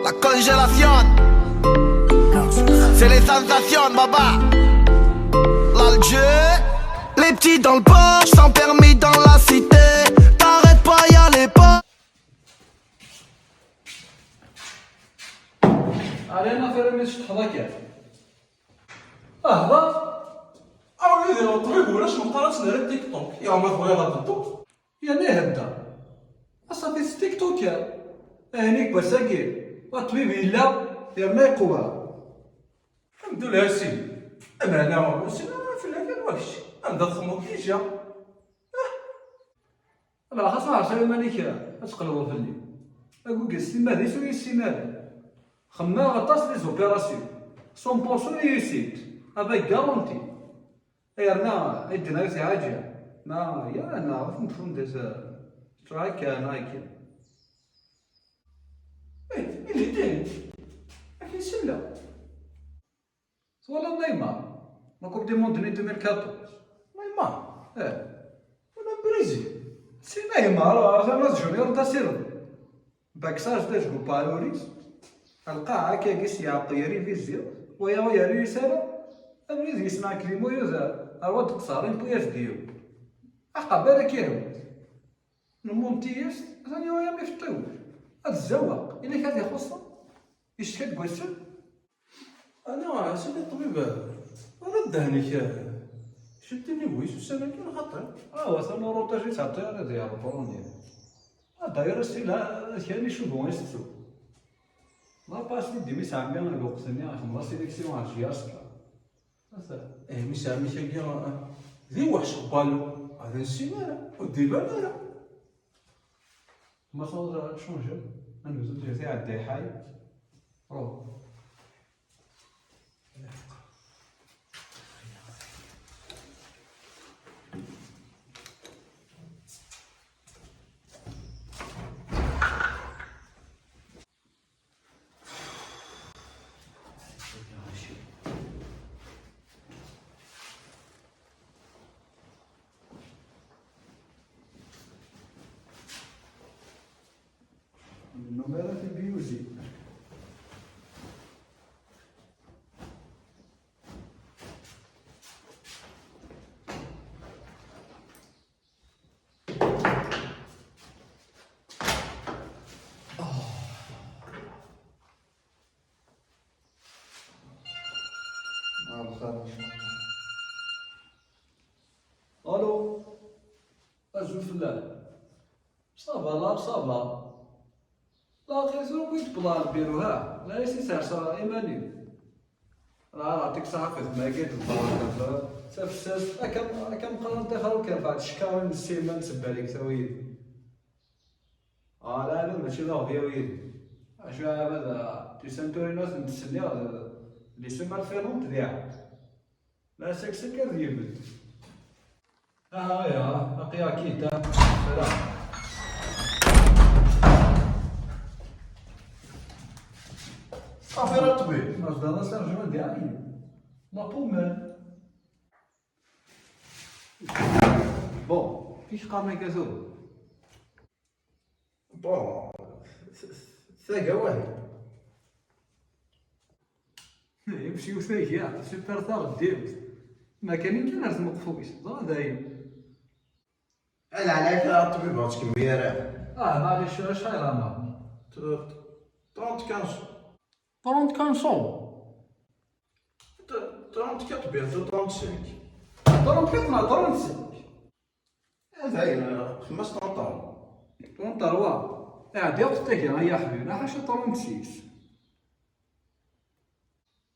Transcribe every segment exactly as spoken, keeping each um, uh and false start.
La congélation, c'est les sensations, baba. L'Alger. Les petits dans le porche, sans permis dans la cité. T'arrêtes pas, y a les pas. Allez, ma fais le match, je travaille. Ah, là. Ah oui, des entrevues, là, je me parle, c'est le TikTok. Il y a un mec, regarde TikTok. Yerna ihedder. Aṣafi s TikTok ya. Ahni deg wass-agi, wa ṭṭbib yella, yerna yeqwa. Alḥemdulillah a sidi. Ameɛna ur ssineɣ ara fell-ak anwa kečč. Anda txedmeḍ déjà? Ah. Ala, xas ma ɛerṣa iman-ik, ad tqelbeḍ fell-i. Agugez timmad-is ur yessin ara. Xemmeɣ aṭas les opérations. Cent pour cent réussite. Avec garantie. Yerna, ay d-tenna si Ɛaǧi. Ma, ya, neɣ ad ten-tfundez, tura akka, neɣ akka. Eh, il est dingue. Akken sella. Twalaḍ Neymar? La Coupe du Monde-nni deux mille quatorze. Neymar? Eh. Wala Brésil. Si Neymar, atan ad junior da Silva. Baksaj d ajgu paruri, lqaɛa akkagi s yeɛqel révision, waya ur yerri ara, abrid yesna Klimu yuda ar wad qeṣṣarin P S D U. Aqabar akka ihi. Nmunt-iyi-s, atan yuɣ-iyi am ifeṭṭiwec. Ad zzawaq, ilak ad ixuṣṣen, yectka deg wassen. Ana, a sidi ṭṭbib, ur ddehn-ik, ceddi nnig wis ussan-agi, xaṭi. Ah, wa, tama uruṭaj i ttɛeṭṭi ara d-yaɣ ubruni. Ah, d'ailleurs, si la, kani cudwan i tettu. La passe di dimi sɛami lweqt-nni, xemḍa sélection ar G R S. Eh, mi sɛami-k-agi, d iweḥc n balu, ad nessin ara, ur d-iban ara. Ma tawḍeḍ ad tcunjeḍ, ad nebdu ǧer tiɛedda iḥay. Ruh. Numéro de Biuzi. Ah, bxir, ncallah. Allô. Azul fell-am. Ça va, la, ça va. La, aql-i tura wid plan lbiru, ha. La, isi serseɣ iman-iw. La, la, ɣaṭik saḥa xedmeɣ-agi d lbaraka. Tafessast, akka, akka meqqar n taxer ur k-yenfeɛ tcekkarin n ssiman n tsebbal i tawi. Ah, la, la, mačči d aɣbir wid. Acu, ah, ma d, ah, tisanturin ad tent-sselliɣ, d, d les semaines filantes diɣ. La, seksek ad yebded. Ah, ya, aql-i akid, ah. Salam. Affaire à ṭṭbib. Ma tebɣiḍ asarjun ad iɛeyyen. La pommade. Bon, kif qqaren akka tura? Bon, t-, t-, tagawahit. Yemci utagi, super taɣeddiwt. Ma kan i kan ar tmeqfuyt, dɣa dayen. Ala ɛlayk a ṭṭbib, ur ttkemmil ara. Ah, maɛlic, acḥal ɛmer? T-, t-, trente quinze. Trente quinze. T-, trente-quatre bientôt trente-cinq. Trente-quatre neɣ trente-cinq? Dayen, xemmas trente ans. Trente-trois. Ɛeddi ɣef tagi, ay aḥbib, ḥaca trente-six.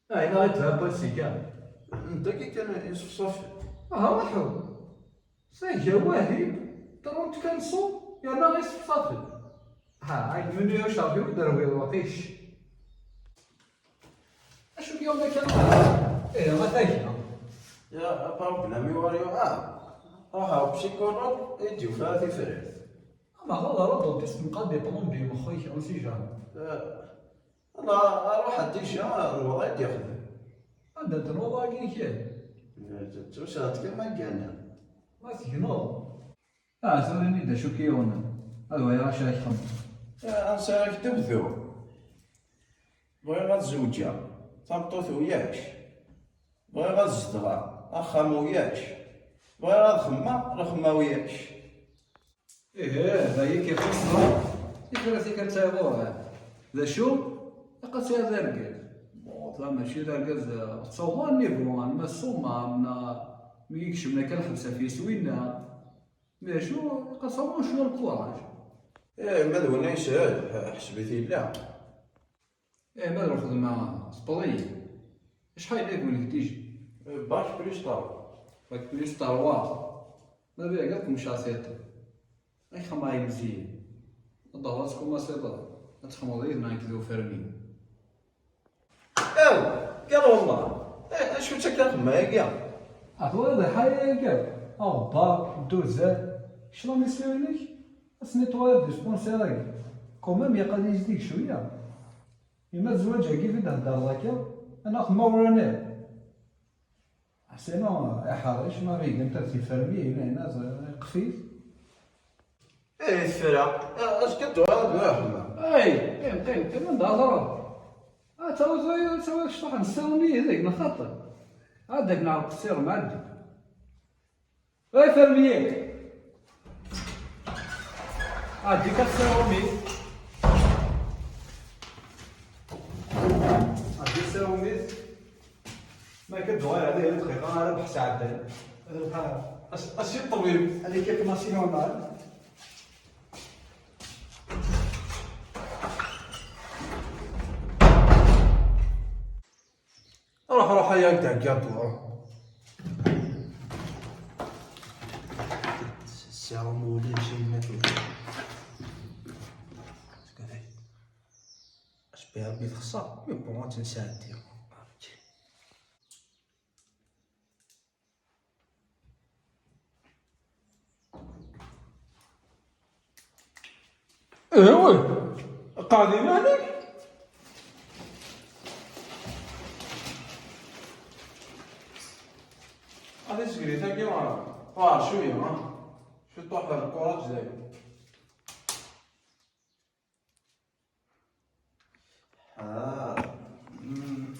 Ay, neɣ i d-tɛebba sika. N dagi kan iṣefṣafen. Aha, ṛuḥu. Tagi, wahi, trente-quatre, yerna iṣefṣafen. Ha, ay, menu yuc ɣef-i ur d-rwiḍ waqil. Acu k-yuɣen akka? Ih, a tagi. Ya, problème-iw ar yuɣal. Ruḥeɣ psychologue, i d-yufa tifrat. Ama ɣur ṛuḍu tismqa diplôme bi mexxu-k, on sait jamais. Ala, ruḥ déjà, nweḍ ad d-yexdem. Anda tenweḍ wagi-k? Tusa-d kan ma gganen. Ma tegneḍ. Ah, tura ini-d acu k-yuɣen. Ad waliɣ acu ara k-xemmeɣ. Ah, ansi ara k-d-bduɣ? Bɣiɣ ad zewǧeɣ. Tameṭṭut ulac. Bɣiɣ ad zedɣeɣ. Axxam ulac. Bɣiɣ ad xemmeɣ. Lxemma ulac. Ih, d aya i k-ixuṣṣen. Tifrat-ik ad tawiḍ. D acu? Ilaq ad tawiḍ d argaz. Bon, tura mačči d argaz, eh, ad tawiḍ annivu, am Masuma, am, eh, mi i yekcem akka lḥebs ɣef yiswi-nni. Mais acu, ilaq ad tawiḍ cwiya n lkuraj. Eh, ma d winna yeshel, ḥ-, ḥseb-it yella. Eh, ma d lxedma, tewweḍ-iyi. Acḥal i d-win-ik déjà? Eh, bac plus trois. Bac plus trois. Ma d aya, ad kem-caṣiṭ. Ay xemma imziyen. Ad d-taweḍ ad tkumaṣiḍ ad txedmeḍ yid-neɣ nekk d ufermi. Aw, kan wallah. Eh, acu-tt akka lxedma-agi? Tura d lḥaya-agi. Aɣebbar, dduzan. Kečč la mission-inek, ad tnitwayeḍ dispensaire-agi. Quand même, ilaq ad yezdig cwiya. Ima d zzwaǧ-agi i d-theddreḍ akka, ad naɣ-tmawraniḍ. Sinon, iḥerrec, ma ɣigent ar tifermiyin, ayna, qfit. Eh, tefra. Eh, azekka ad d-uɣaleɣ ad uɣaleɣ. Ay, qqim, qqim, qqim, anda ad teḍruḍ? Ah, tawiḍ, tawiḍ, tawiḍ cṭuḥ n ssirum yid-k, neɣ xaṭi? Ad ak-neɛreq ssirum, ɛeddi. Ay, fermier! Ɛeddi-k ad tessirum-it. Ɛeddi tessirum-it. Ma akka d-uɣaleɣ, ala dqiqa ara bḥes ɛeddan. As-, asi ṭṭbib. Allez, quelques machines en mal. Ruḥ, ruḥ, ay ak-d-heggiɣ ddwa, ruḥ. Ssirum ulac, ay ma tewweḍ. Asebbi Rebbi texṣer, mais bon, ad tt-nesɛeddi. Ih, wi? Qɛed iman-ik. Ad isegri tagi, ɣer cwiya, ha? Ciṭuḥ lkuṛaǧ dayi. Ah. Mm.